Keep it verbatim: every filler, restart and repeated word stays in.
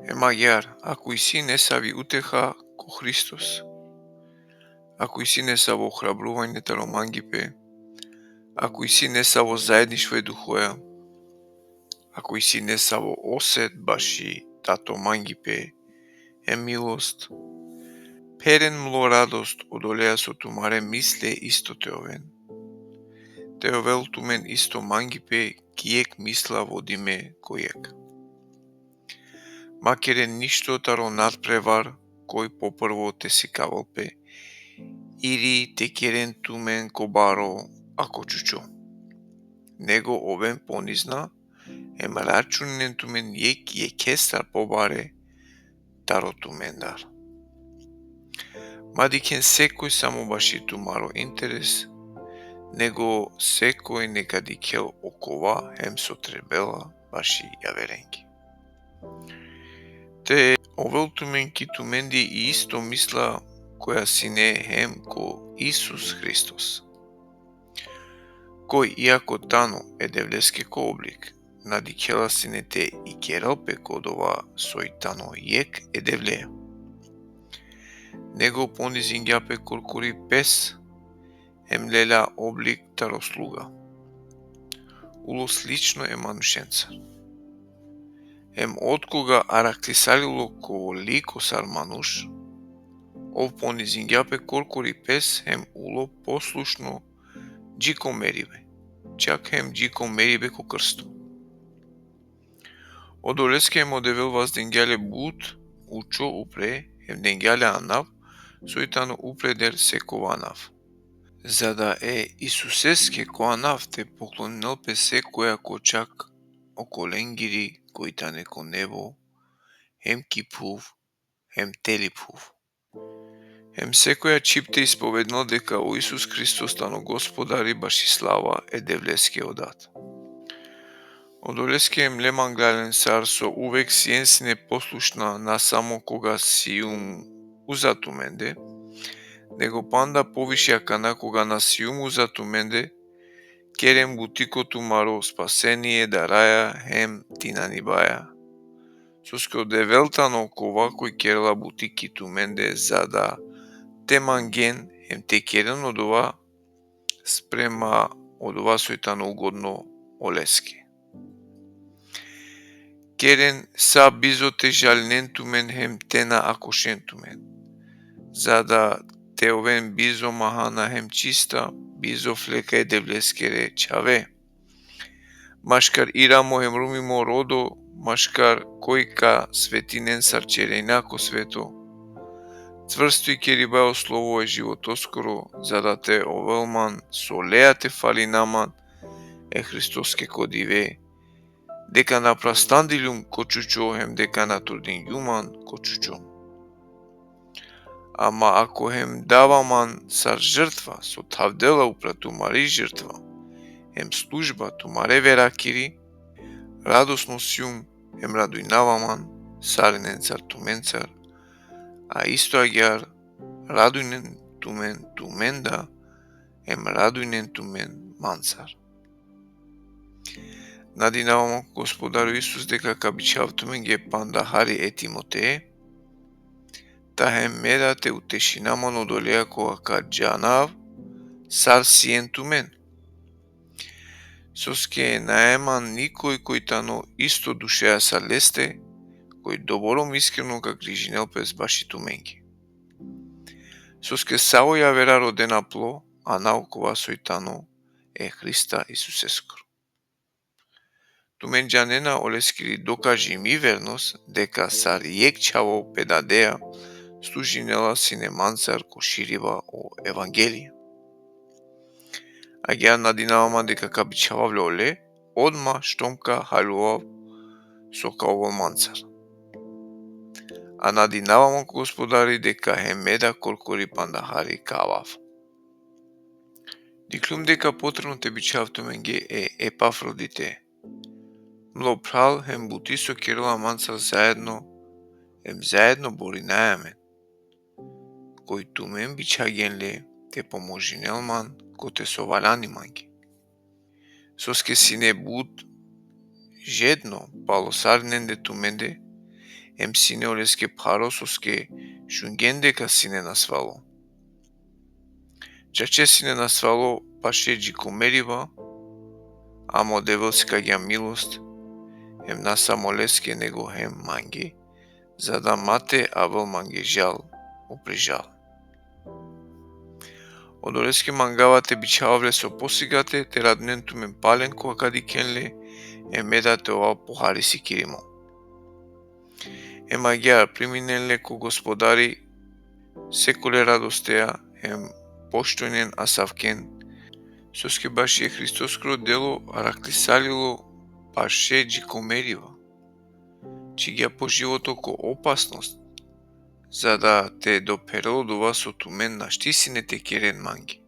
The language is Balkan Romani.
Hem agjaar, ako isi nesavi uteha ko Hristos, ako isi nesavo ohrabruvanje taro mangipe, ako isi nesavo zaedništvo e duhoja, ako isi nesavo oset baši tato mangipe hem milost, pheren mlo radost odoleja so tumare misle isto te oven, te ovel tumen isto mangipe, ki jekh misla vodime ko jekh. Ma keren ništo taro nadprevar, koj poprvo te sikavel pe, ili te keren tumen ko baro ako čučo. Nego oven ponizna, hem računinen tumen jekh jekhestar pobare taro tumendar. Ma dikhen sekoj samo baši tumaro interes, nego sekoj neka dikhel okova hem so trebela baši javerenge. Te ovel tumen ki tumende i isto misla koja sine hem ko Isus Hristos, koj iako tano e Devleske ko oblik, na dikhela sine te ikerel pe ko odova soj tano jekh e Devleja. Nego ponizingja pe korkori pes, hem lelja oblik taro sluga. Ulo slično e manušencar. Hem otkoga arakhlisali ulo ko liko sar manuš, ov ponizingja pe korkori pes hem ulo poslušno dži ko meribe, čak hem dži ko meribe ko krsto. Odoleske hem o Devel vazdingja le but učo upre, hem dengja le anav soj tano upre der sekova anav, za da e Isuseske ko anav te pokloninel pe sekoja kočak okolengiri koj tane ko nebo, hem ki phuv, hem teli phuv. Hem sekoja čhib te ispovedinel deka o Isus Hristos tano Gospodari baši slava e Devleske o Dat. Odoleske hem le mangla len sar so uvek sien sine poslušna, na samo koga sium uza tumende, nego panda poviše akana koga na sium uza tumende, keren buti ko tumaro spasenie, daraja hem tinanibaja. Soske o Devel tano okova koj kerela buti ki tumende, za da te mangen hem te keren odova sprema odova soj tano ugodno oleske. Keren sa bizo te žalinen tumen hem te na akošen tumen, za da te oven bizo mahana hem čista, bizo fleka e Devleskere čhave. Maškar iramo hem rumimo rodo, maškar koj ka svetinen sar čerena ko sveto. Cvrsto ikeribaja o slovo e životoskoro, za da te ovel man so lea te falina man e Hristoske ko dive, deka na prastandilum ko čučo hem deka na trudingjum man ko čučo. Ama ako hem dava man sar žrtva so thavdela upra tumari žrtva, hem služba tumare verakiri, radosno sium hem radujnava man sarinencar tumencar, a isto agjaar radujnen tumen tumenda, hem radujnen tumen mancar. Nadinava man ko Gospodari Isus deka ka bičhavav tumenge panda hari e Timotee, ta hem me da te utešina man odoleja koga ka džanav sar sien tumen. Soske nae man nikoj koj tano isto dušeja sar leste, koj doborom iskreno ka grižinel pes baši tumenge. Soske sa o javera rodena plo, a na okova soj tano e Hrista Isuseskoro. Tumen džanena oleskiri dokažimi vernost, deka sar jekh čhavo pe dadea služinela sine mancar ko širiba o evangelie. Agjaar nadinava man deka ka bičhavav le ole, odma štom ka haljovav so ka ovel mancar. A nadinava man ko Gospodari deka hem me da korkori panda hari ka avav. Dikhlum deka potrebno te bičhavav tumenge e Epafrodite, mlo phral hem buti so kerela mancar zaedno, hem zaedno borinaja amen. Koj tumen bičhagjen le te pomožinel man kote so valjani mange. Soske sine but žedno palo sarinende tumende, em sine oleske pharo soske šungjen deka sine nasvalo. Čače sine nasvalo paše džikomeriba, amo Devel sikagja milost, em na samo leske nego hem mange, za da ma te avel mange žal upri žal. Odoleske mangava te bičhavav le so posigate, te radunen tumen palen ko akadikhen le, em me da te ovav poharisikirimo. Em agjaar priminen le ko Gospodari sekole radostea, em poštujnen asavken, soske baši e Hristoskoro delo araklisalilo paše džikomeriba. Čhigja po životo ko opasnost, za da te dopherel odova so tumen našti sine te keren mange.